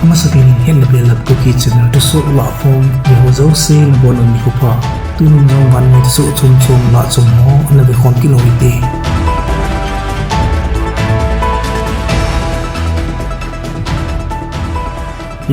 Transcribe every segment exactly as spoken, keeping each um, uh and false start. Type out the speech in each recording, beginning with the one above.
Amasapen in hetna belap Kuki channel thusoh lahkhom, miho jouse nabonun nikho pha. Tunin jong vannoi thusoh chomchom lahchom ho ana vekhom kit u hite.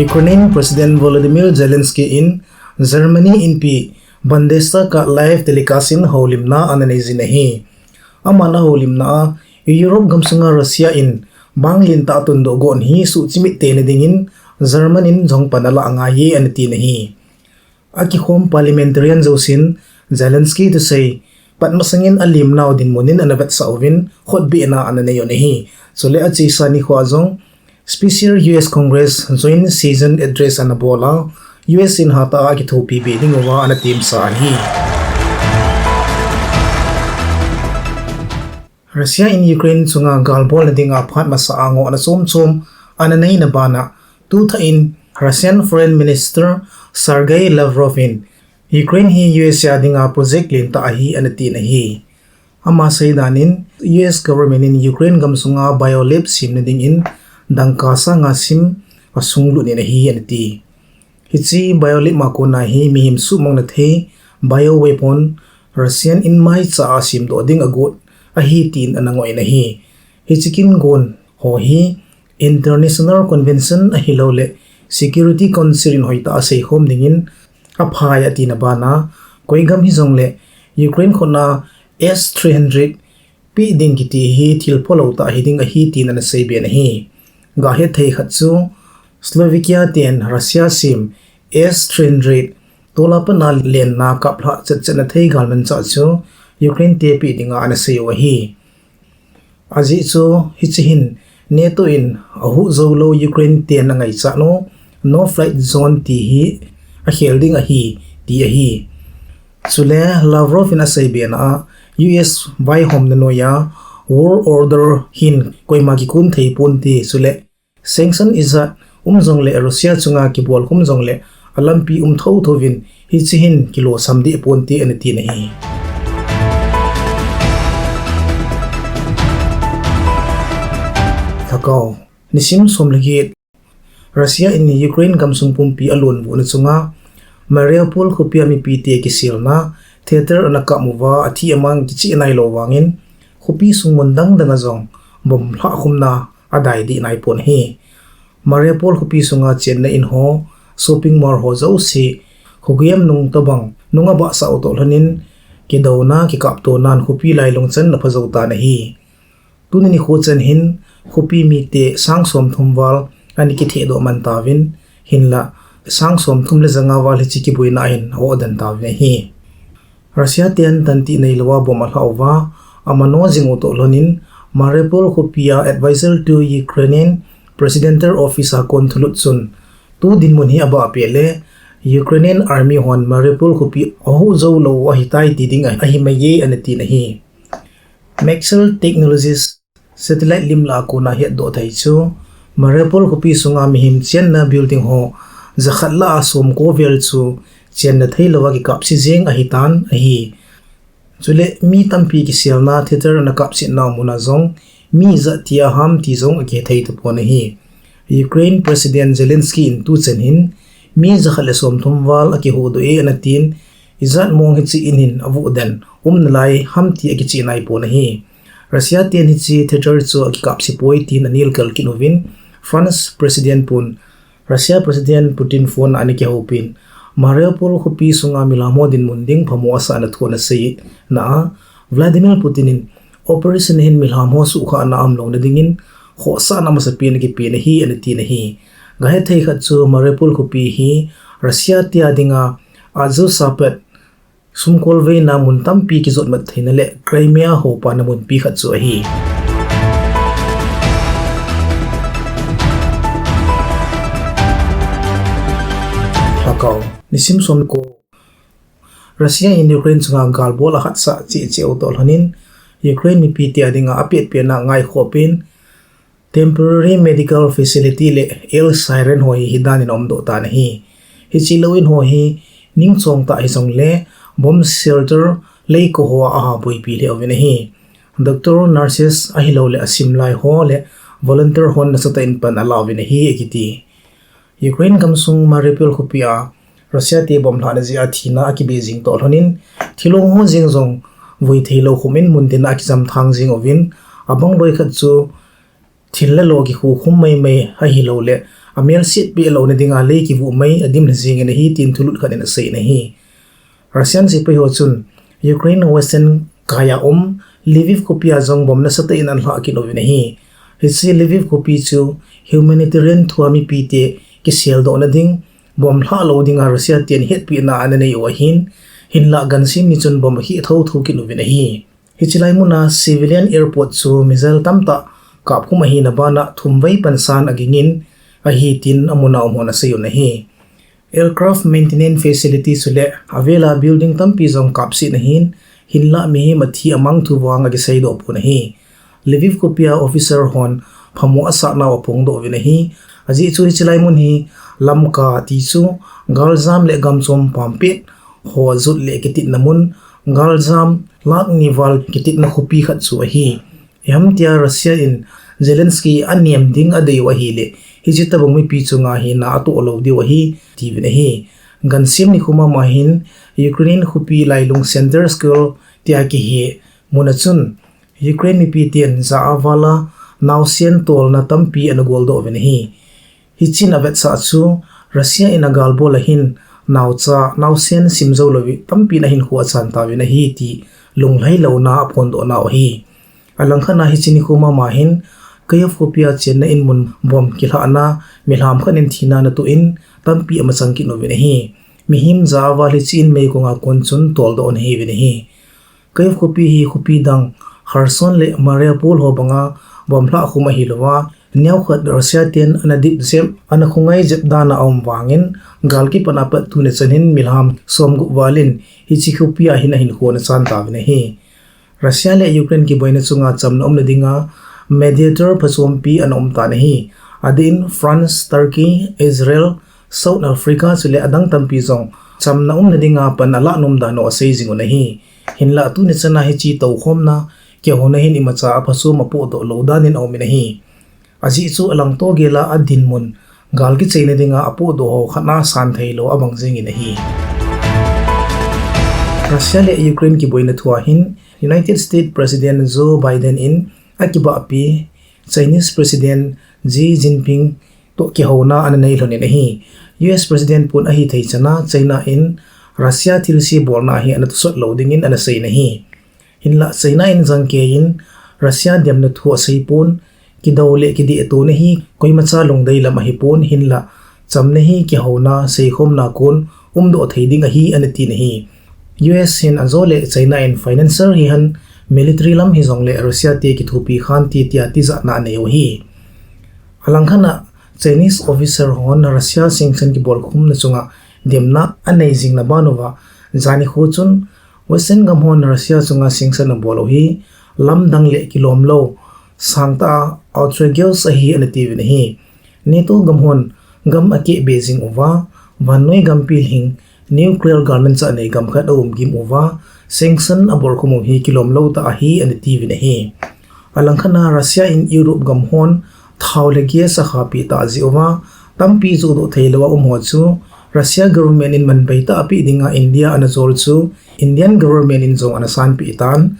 Ukraine President Volodymyr Zelensky in Germany inpi Bundestag a live telecast in houlimna ana neijin ahi. Aman ahoulimna a Europe gamsunga Russia in bang lentah a tundoh gon hi suhchimit theina dingin German in jong pan alah angaiye ana tin ahi. Akikhom parliamentarian jousen Zelensky thusei pat masangin alemnau dinmun in ana vetsah uvin khutbehna ana neiyun ahi. Chule achesa nikhoa jong Special U S Congress Joint Session Address ana bol a, U S in hatah a akithopi be dinguva ana temsa ahi. Russia in Ukraine chunga galbolna dinga phat masa a ngohna chomchom ana neina bana, tuthah in Russian Foreign Minister Sergei Lavrov in Ukraine hi U S a dinga project lentah ahi ana tin ahi. Ama seidan in U S government in Ukraine gamsunga biolab semna dingin dangka sang nga sim asunglut in ahi ana ti. Hiche biolab a kona hi mihem suhmangna thei bioweapon Russian in maicha a semdoh ding agot ahi tin ana ngoi in ahi. Hiche kin gon ho hi international convention ahilouleh Security Council in hoitah a seikhom dingin aphai atina bana, koi gam hijongleh Ukraine khutna S three hundred peh ding kiti hi thil pholou tah hiding ahi tin ana seiben ahi. Gahet thei khat chu Slovakia ten Russia sem S three hundred tola pat a lenna kaplhah chetchetna thei galmanchah chu Ukraine te peh dinga ana seiyu ahi. Ajeh chu hiche hin NATO in ahuh joulou Ukraine ten angaichat u no flight zone ti hi akhel ding ahi ti ahi. Chule Lavrov in aseibena a, U S vaihomna noiya world order hin koima kikun thei ponte, chule sanction ijat um jongleh Russia chunga kibolkhum jongleh alampi um thothouvin hiche hin kilosam deh ponte ana tin ahi. Lhakao, nisim som le get, Russia in Ukraine gamsung pumpi alonvuhna chunga Mariupol khopia mipite kiselna theater ana kap uva athi amang kicheh nailou vangin khopi sung mun dangdanga jong bomb lhahkhumna adai deh naipon ahi. Mariupol khopi sunga chenna in ho, shopping mall ho jouse, khogem nung tobang nung abahsah u toh lhonin kidouna kikaptonan khopi lailung chan ana phajou tan ahi. Tuni nikho chan hin khopi mite sang somthum val ana kithehdoh man tauvin, hinla sang somthum le janga val hiche kiboina hin a-oh den tauvin ahi. Russia ten tantih neilouva bomb alhah uva amano jing u toh lhonin, Mariupol khopia advisor to Ukrainian Presidential Office a kon thulut chun, tu dinmun hi abahpeh le Ukrainian Army hon Mariupol khopi ahuh joulou ahitai ti ding ahi maiye ana tin ahi. Maxar Technologies satellite lim lah a kona hetdoh thei chu, Mariupol khopi sunga mihem chenna building ho jakhat lah a somko vel chu chenna theilouva kikapse jeng ahitan ahi. Chule mi tampi kiselna theater ana kapsetnau muna jong mi ijat tia ham ti jong akihethei tapon ahi. Ukraine President Zelensky in tuchan hin mi jakhat le somthum val akihuhdoh e ana tin, ijat mong hiche in hin avuh den um nalai ham ti akicheh naipon ahi. Russia ten hiche theater chu akikapse poi tin anelkal kit uvin, France President pun, Russia President Putin phone a ana kihoupin, Mariupol khopi sunga milham ho dinmun ding phamo asahna thu ana seina a, Vladimir Putin in operation hin milham ho suhkhahna aumlouna dingin khohsahna masapen akipen ahi ana tin ahi. Gahethei khat chu Mariupol khopi hi Russia tia dinga Azov sapat sumkolveina mun tampi kijotmat theina le Crimea hopana munpi khat chu ahi. Lhakao, nisim somko, Russia in Ukraine chunga galbol ahatsah cheh cheh u toh lhonin, Ukraine mipite a dinga apetpena ngaikhohpen temporary medical facility le air siren ho hi hidan in aumdoh tan ahi. Hiche lou in ho hi ningchong tah hijongle bomb shelter leiko hoa aha boipi lheh uvin ahi. Doctor, nurses ahilouleh asimlai ho le volunteer hon nasatah in pan alauvin ahi akiti. Ukraine gamsung Mariupol khopi a Russia te bomb lhahna jeh a thina akibe jing toh lhonin, thilong ho jeng jong vui theilou khum in mun tin a akijam thang jing uvin, abang loi khat chu thil le lo kikhukhum maimai ahilouleh, amelsetpeh louna dinga lei kivuh mai adim lha jingin ahi tin thulut khat in aseiyin ahi. Russian sepai ho chun Ukraine western kai a um Lviv khopi a jong bomb nasatah in anlhah kit uvin ahi. Hiche Lviv khopi chu humanitarian thua mipite kiseldohna ding, bomb lhah lou dinga Russia ten hetpehna ana nei u ahin, hinlah gansim ni chun bomb akhih thotho kit uvin ahi. Hiche lai muna civilian airport chu missile tamtah kapkhum ahina bana thumvei pansan agingin ahi tin amuna umhon aseiyun ahi. Aircraft maintenance facility chule avela building tampi jong kapset ahin, hinlah mihem athi amang thu vang akiseidoh pon ahi. Lviv khopia officer hon phamo asah nau aphongdoh uvin ahi. Ajeh chu hiche lai mun hi Lamka ti chu galjam le gamchom pampet ho jot le kititna mun, galjam lakh ni val kititna khopi khat chu ahi. Iham tia Russia in Zelensky anem ding adeiu ahileh, hiche tobang mipi chunga hi na atoh lou diu ahi, tiuvin ahi. Gansim nikho mama hin Ukraine khopi lailung Center Square tia kihe muna chun Ukraine mipi ten ja a vala naosen tolna tampi ana goldoh uvin ahi. Hichun avetsah chu Russia in agalbol a hin naocha, naosen simjou louva tampin ahinkho achan tauvin ahi ti lunglhai louna aphondoh nau ahi. Alangkhat a hiche nikho mama hin Kyiv khopia chenna in mun bomb kilhahna milham khat in thina natoh in tampi amachang kit uvin ahi. Mihem ja a val hiche in meikong a kon chun toldoh ana hiuvin ahi. Kyiv khopi hi khopi dang Kherson le Mariupol ho banga bomb lhah khum ahilouva, neokhat Russia ten ana dip jep, ana khongai jep dan a aum vangin, gal kipat a pat tuni chan hin milham somgup val in hiche khopia hin ahinkho ana chan tauvin ahi. Russia le Ukraine kiboina chunga chamna umna dinga mediator phachompi ana um tan ahi. Adeh in France, Turkey, Israel, South Africa chule adang tampi jong chamna umna dinga pan alah nom dan u asei jing un ahi. Hinlah tuni chan a hiche toukhomna kihouna hin imacha a phachom apohdoh lou dan in aum in ahi. Ajeh chu alangto gel a adinmun gal kicheina dinga apohdoh ho khat a san theilou abang jing in ahi. Russia le Ukraine kiboina thua hin United States President Joe Biden in akibahpi Chinese President Xi Jinping toh kihouna ana nei lhon in ahi. U S President pon ahithei chan a China in Russia thilse bolna hi ana tosot lou dingin ana sei in ahi. Hinlah China in jangkei in Russia demna thu asei pon, kidou le kideh tona hi koimacha lungdei lam ahipon, hinlah chamna hi kihouna seikhomna kon umdoh thei ding ahi ana tin ahi. U S hin ajole China in financial hihen military lam hijongle Russia te kithopi khante tia tijatna anei u ahi. Alangkhat a Chinese officer hon Russia sanction kibolkhumna chunga demna anei jingna ban uva, jani kho chun Western gam hon Russia chunga sanction abol u hi lamdang le kilomlou, sangtah a outrageous ahi ana tiuvin ahi. NATO gam hon gam akehbe jing uva, vannoi gampi lhing nuclear galmanchah nei gam khat aumgim uva, sanction abolkhum u hi kilomlou tah ahi ana tiuvin ahi. Alangkhat a Russia in Europe gam hon thao le gas akhahpeh tah jeh uva, tampi johdoh theilou a um ho chu Russia government in manbeitah apeh dinga India ana jol chu Indian government in jong ana sanpeh tan,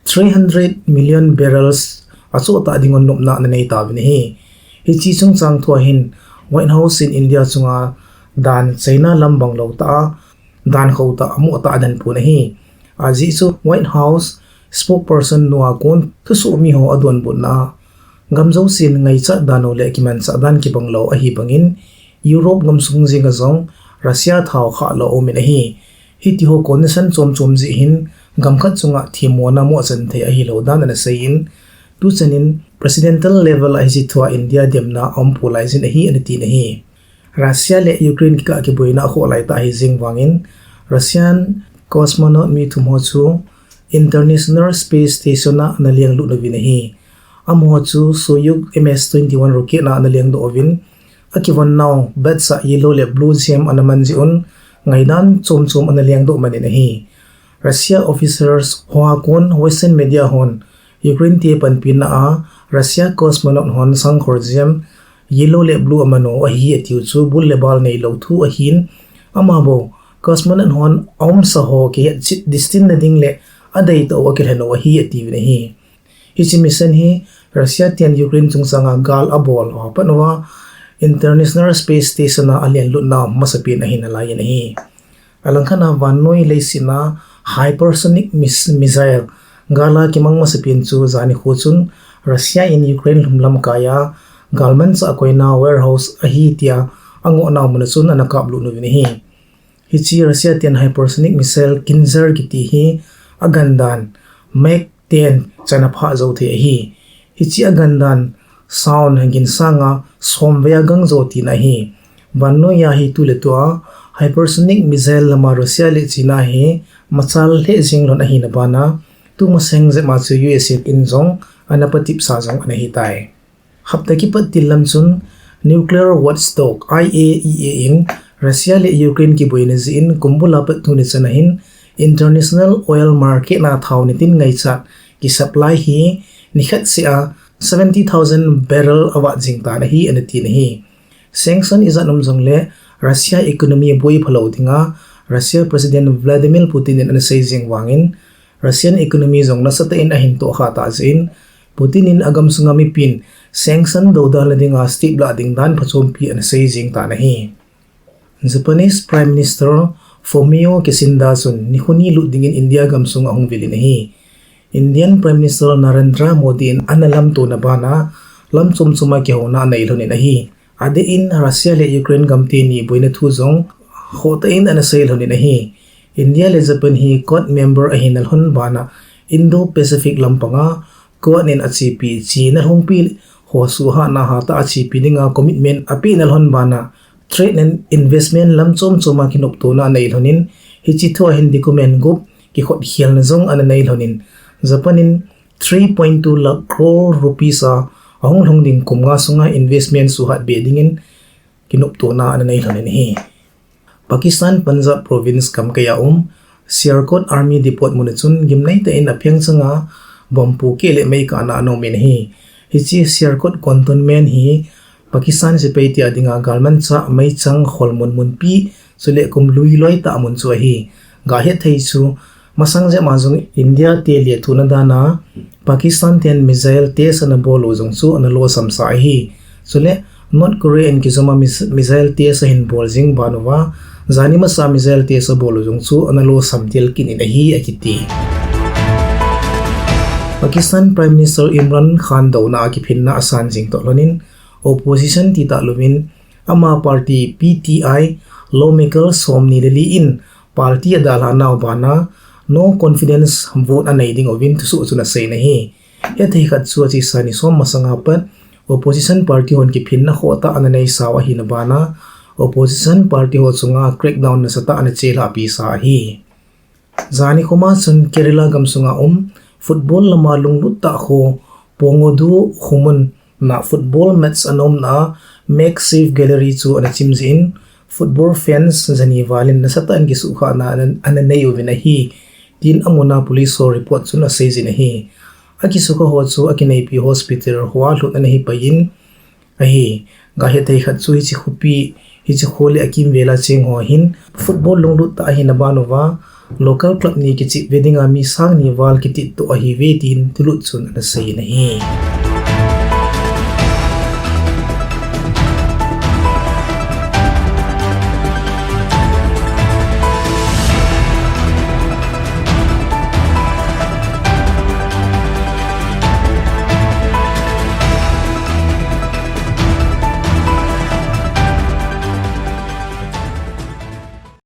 three hundred million barrels achohtah dingun nopna ana nei tauvin ahi. Hiche chungchang thua hin White House in India chunga dan China lam banglou tah a, dan khotah, amohtah adan pon ahi. Ajeh chu White House spokesperson nu a kon thusoh miho adonbutna a, gam jousen ngaichat dan u le kimanchah dan kibanglou ahi bangin, Europe gamsung jenga jong Russia thao khah lou aumin ahi. Hitiho condition chomchom jeh hin gam khat chunga themmona mohchan thei ahilou dan ana seiyin, tuchan in presidential level a hiche thua India demna aumpoi laijin ahi ana tin ahi. Russia le Ukraine kikah kiboina akhoh laitah ahi jeng vangin, Russian cosmonaut mi thum ho chu International Space Station a ana lenglut uvin ahi. Amaho chu Soyuz M S twenty-one rocket a ana lengdoh uvin, akivon nau badge a yellow le blue gem ana man jeh un, ngaidan chomchom ana lengdoh man in ahi. Russia officers ho a kon Western media hon Ukraine te panpina a Russia cosmonaut hon sangkhol gem yellow le blue aman u ahi atiu chu bul le bal neilou thu ahin, amabou cosmonaut hon aumsa ho kihetchet distance nading le adeitah u akilhen u ahi atiuvin ahi. Hiche mission hi Russia ten Ukraine chungchanga gal abol ho apat uva International Space Station a alenlutna masapen ahi nalaiyin ahi. Alangkhat a vannoi leiset a hypersonic missile gal a kimang masapen chu jani kho chun Russia in Ukraine lhumlam kaiya galmanchah koina warehouse ahi tia angohna mun a chun ana kaplut uvin ahi. Hiche Russia ten hypersonic missile Kinzhal kiti hi agandan Mach ten chan aphah jou thei ahi. Hiche agandan sound ginsanga somvei a gangjo tina ahi. Vannoiya hi tuletua hypersonic missile lama Russia le China hi machal lheh jeng lhon ahina bana tumasang jep ma chu U S A in jong ana patepsa jong ana hitai. Hapta kipat til lam chun Nuclear Watchdog I A E A in Russia le Ukraine kiboina jeh in kumbul a pat tuni chana hin international oil market na thao nitin ngaichat kisupply hi nikhat seh a seventy thousand barrel avat jing tan ahi ana tin ahi. Sanction ijat um jongle Russia economy boi phalou dinga Russia President Vladimir Putin in ana sei jing vangin Russian economy jong nasatah in ahin tohkha tah jeh in Putin in agamsunga mipin sanction doudal na dinga step lah ding dan phachompi ana sei jing tan ahi. Japanese Prime Minister Fumio Kishida chun nikho ni lut dingin India gamsunga ahung vil in ahi. Indian Prime Minister Narendra Modi in ana lamtona bana lam chomchoma kihouna anei lhonin ahi. Adeh in Russia le Ukraine gamteni boina thu jong khohtah in ana sei lhonin ahi. India le Japan hi Quad member ahina lhon bana Indo-Pacific lampanga Quad in achepi china lhungpi ho suhhatna hatah a chepi dinga commitment apehna lhon bana trade and investment lam chomchoma kinoptona anei lhonin hiche thua hin document gup kikhotkhel na jong ana nei lhonin Japan in three point two lakh crore rupees a ahung lhung ding kum nga sunga investment suhhat be dingin kinoptona ana nei lhonin ahi. Pakistan Punjab province kamkaiya um Sialkot Army Depot mun a chun gimnei tah in apheng changa bomb pohkeh le mei kahna ana umin ahi. Hiche Sialkot cantonment hi Pakistan sepai tia dinga galmanchah meichang kholmun munpi chule kum lui loi tah mun chu ahi. Gahet thei chu masang jep ma jong India te lethuhna dana Pakistan ten missile test ana bol u jong chu ana losamsa ahi. Chule North Korea in kijoma missile test ahin bol jing ban uva jani masa missile test abol u jong chu ana losam tel kit in ahi akiti. Pakistan Prime Minister Imran Khan douna a kiphinna asan jing toh lhonin opposition titah louvin ama party P T I lawmaker somni le li in party adalhah nau bana no confidence vote anei ding uvin thusoh chun aseiyin ahi. Hethei khat chu achesa ni som masanga pat opposition party hon kiphinna khohtah ana neisau ahina bana opposition party ho chunga crackdown nasatah ana chelhahpisa ahi. Jani khoma chun Kerala gamsunga um football lama lunglut tah kho Pongodu khomun na football match ana umna a makeshift gallery chu ana chim jeh in football fans jani valin nasatah in kisuhkhahna ana, ana nei uvin ahi, tin amuna police ho report chun aseijin ahi. Akisukha ho chu akineipi hospital hoa lhut ana hipaiyin ahi. Gahethei khat chu hiche khopi, hiche kho le akimvela cheng ho hin football lunglut tah ahina ban uva local club ni kichep ve dinga mi sang ni val kitit toh ahiuve tin thulut chun ana seiyin ahi.